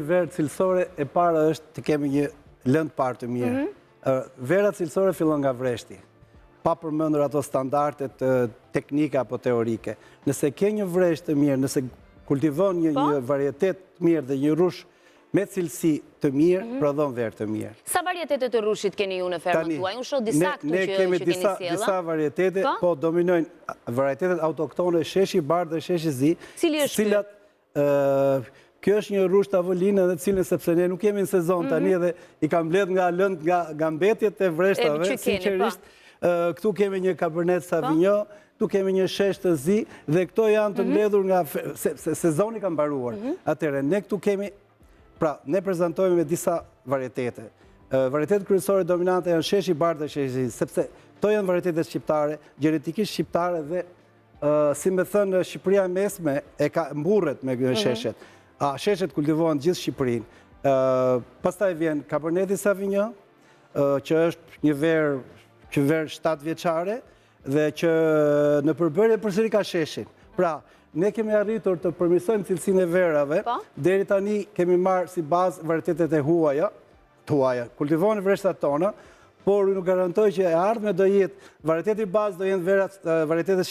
verë cilësore e para është të kemi një lëndë parë të mirë. Mhm. Vera cilësore fillon nga vreshti, pa përmendur ato standardet teknike apo teorike. Nëse ke një vresht të mirë, nëse kultivon një, po. një varietet të mirë dhe një rrush me cilësi të mirë, mhm. prodhon verë të mirë. Sa varietete të rrushit keni ju në fermën tuaj? Unë shoh disa këtu që, kemi që disa, keni disa varietete, po, po dominojnë varietetet autoktone, sheshi i bardhë dhe sheshi i zi. Cili është cilat, Kjo është një rrush tavolinë edhe cilën sepse ne nuk jemi në sezon tani mhm. edhe i kam mbledh nga lëndë nga, nga mbetjet e vreshtave, sinqerisht. Po. Këtu kemi një Cabernet po. Sauvignon, këtu kemi një shesh të zi dhe këto janë të mhm. mbledhur nga se, se sezoni ka mbaruar. Mhm. Atëherë ne këtu kemi pra ne prezantojmë me disa varietete. Varietetet kryesore dominante janë sheshi i bardhë dhe sheshi i zi, sepse këto janë varietetet shqiptare, gjenetikisht shqiptare dhe si me thënë, Shqipëria e mesme e ka mburret me mhm. sheshet. A sheshet kultivohen gjithë Shqipërinë. Pastaj vjen Caberneti Sauvignon, që është një verë që verë 7 vjeçare dhe që në përbërje përsëri ka sheshin. Pra, ne kemi arritur të përmirësojmë cilësinë e verave, po. deri tani kemi marrë si bazë varietetet e huaja, të huaja. Kultivohen vreshtat tona, por unë garantoj që e ardhme do jetë, varieteti bazë do jenë verat, varietetet